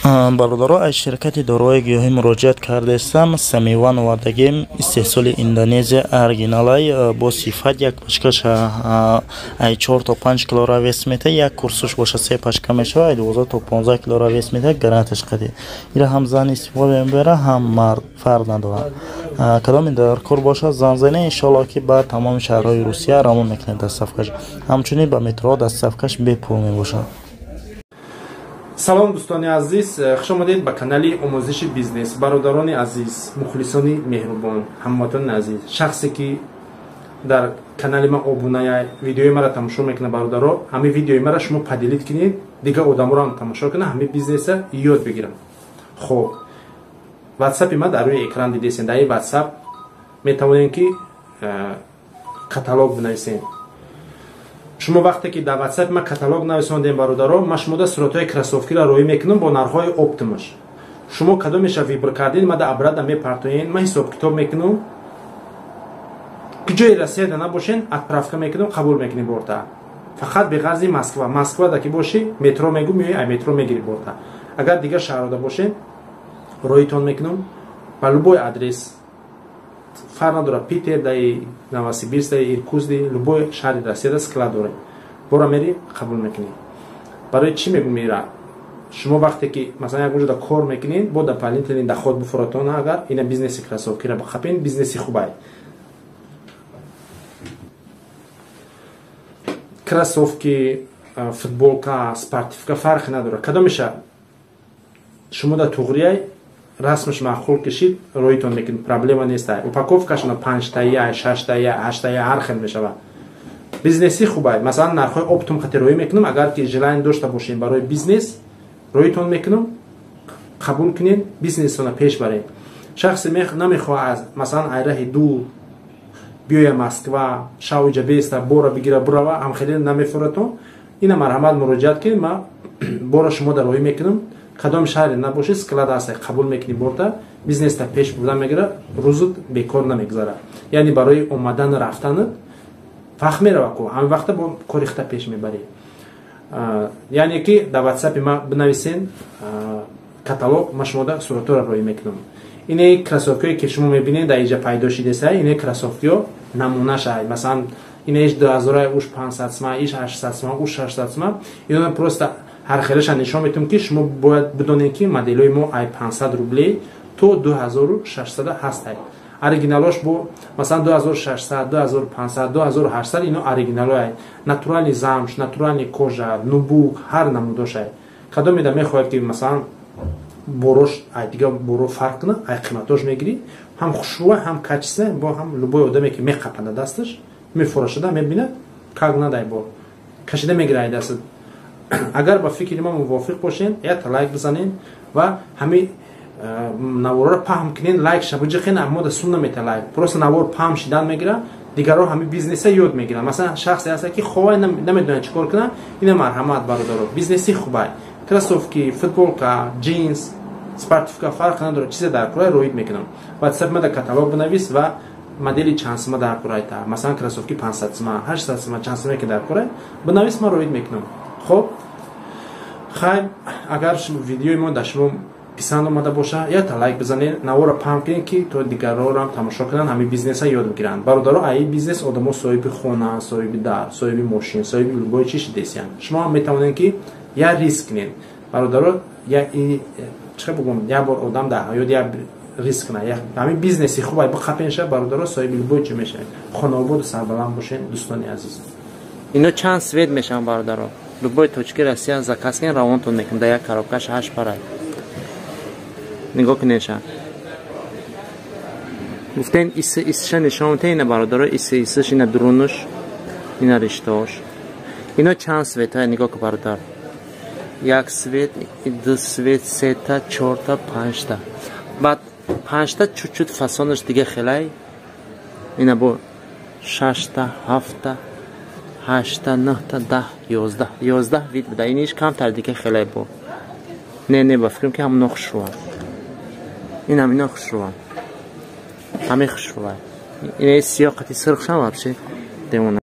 Бародаро, аз ширкати доруҳои гиёҳӣ муроҷиат кардаистам. Самиван овардагим, истеҳсоли Индонезия, оригиналай, бо сифат. Як пачкаш ай 4 то 5 килора вес мета, як курсуш боша се пачка мешава, ай 12 то 15 килора вес мета, гарантияш қади. Ира ҳам зан истифода мебара, ҳам мард, фарқ надорад. Кадоме дар кор бошад, зан зане, иншоалло ки ба тамоми шаҳрҳои Русия равон мекунед доставкаш. Ҳамчунин ба метро доставкаш бепул мебошад. Салом, дӯстони азиз, хуш омадед ба канали омӯзиши бизнес. Бародарони азиз, мухлисони меҳрубон, ҳамватанони азиз, шахсе ки дар канали ман обуная, видеои маро тамошо мекунад, бародаро, ҳамин видеои маро шумо поделить кунед, дигар одаморо ҳам тамошо кунад, ҳамин бизнеса ёд бигиранд. Хоб, ватсапи ман дар рӯи экран дидесен. Дар ин ватсап метавонем ки каталог бинависем. Шумо вақте ки дар ватсапи ман каталог нависондем, бародаро, ман шумода суратҳои кроссовкиро роҳӣ мекунам бо нархҳои оптимаш. Шумо кадомеша выбор кардин, ман дар обратно мепартоен, ман ҳисоб-китоб мекунам. Куҷои Россияда набошен, отправка мекунам, қабул мекунем борта. Фақат беғарзи Москва. Москвада ки бошӣ, метро мегӯ, меои, ай метро мегирӣ борта. Агар дигар шаҳрҳода бошен, роҳитон мекунам ба любой адрес. Фарқ надорад, Питер даи, Новосибирск даи, Иркутск даи, любой шаҳри Россияда склад дорем. Бора мери, қабул мекунӣ. Барои чӣ мегӯм ира? Шумо вақте ки масалан як ҷода кор мекунед, бо дополнительный доход буфуратон, агар ина бизнеси кроссовкиро бихапен, бизнеси хубай. Кроссовки, футболка, спортивка фарқи надорад. Кадомеша шумо да туғрияй, расмаш маъқул кишид, роҳитон мекунед, проблема нест. Упаковкаш на панҷтая, шаштая, ҳаштая ҳар хел мешавад. Бизнеси хубай. Масалан, нархҳои оптом хати роҳӣ мекунам, агар ки желание дошта бошем барои бизнес, роҳитон мекунам, қабул кунед, бизнесона пеш баред. Шахсе намехоҳад масалан ай раҳи дур биёя Москва, шав иҷа беста, бора бигира бурава, ҳам хеле намефуратон. Ина марҳамат муроҷиат кунед, ман бора шумо дар роҳӣ мекунам. Кадом шаҳре набошед, склад ҳаст, қабул мекунӣ борта, бизнеста пеш бурда мегира, рӯзут бекор намегузарад. Яъне барои омадану рафтанат вақт мерава ку, ҳамин вақта бо кори хита пеш мебарӣ. Яъне ки дар ватсапи ман бинависен каталог, ман шумода суратҳоро роҳӣ мекунам. Ине кроссовкиҳое ки шумо мебинед дар инҷа пайдо шидеса, ине кроссовкиҳо намунаша. Масалан, ине иш 2000, уш 500 сма, иш 800 сма, уш 600 сма. Ино просто ҳар хелаша нишон метавонем ки шумо бояд бидонед ки моделҳои мо ай 500 рублей то 2600 ҳастай. Оригиналош бо масалан 2600, 2500, 2800, ино оригиналоай. Натуральный замш, натуральный кожа, нубук, ҳар намудошай. Кадомеда мехоҳад ки масалан борош ай дигар боро фарқ кунад, ай қиматош мегирӣ, ҳам хушрӯа, ҳам качество, бо ҳам любой одаме ки меқапанда дасташ, мефурашада, мебинад, как надай бор. Кашида мегира ай дастат. Агар ба фикри ман мувофиқ бошен, як лайк бизанен ва ҳамин наворро паҳм кунен, лайк шабуҷиқен, аммо да сум намета лайк. Просто навор паҳм шидан мегира, дигарро ҳамин бизнеса ёд мегиранд. Масалан, шахсе ҳаст ки хоҳай намедонад чӣ кор кунад, ина марҳамат, бародаро, бизнеси хубай. Кроссовки, футболка, ҷинс, спортивка фарқ надорад, чизе дар курай роид мекунам. Ватсап ма дар каталог бинавис ва модели чанд сима дар курай та. Масалан, кроссовки 500 сима, 800 сима, чанд сима ки дар курай, бинавис, ман роид мекунам. Хоб, хайр, агар видеои мо дар шумо писанд омада боша, якта лайк бизанед, наворро паҳм кунед ки то дигарро тамошо кунанд, ҳамин бизнеса ёд бигиранд. Бародаро, ай бизнес одамо соҳиби хона, соҳиби дар, соҳиби мошин, соҳиби любой чиз шидесиянд. Шумо ҳам метавонед ки як риск кунед. Бародаро, чӣ бигӯм, як бор одам дар ҳаёт як риск кунад. Ҳамин бизнеси хуб ай биқапенша, бародаро, соҳиби любой чиз мешавед. Хонаободу сарбаланд бошед, дӯстони азиз. Ино чанд свет мешаванд, бародаро? Любой точки Россия заказ кунед, равонтон мекунем. Дар як коробкаш 8 пара. Нигоҳ кунедша. Гуфтем ис исша нишон метаҳед, ина бародаро, ис исш, ина дурунуш, ина риштаош. Ино чанд светҳо, нигоҳ кун, бародар. Як свет, ду свет, сета, чорта, панҷта. Баъд панҷта чуть-чуть фасонаш дига хелай. Ина бо шашта, ҳафта, ҳашта, нӯҳта, 10, 11. 11 вид буда. Иниш камтар дига хелай бо. Не, не, ба фикрам ки ҳамоно хушрӯанд. Инам ино хушрӯанд. Ҳамин хушрӯанд. Ина сиёҳ қати сирхшам вообще демона.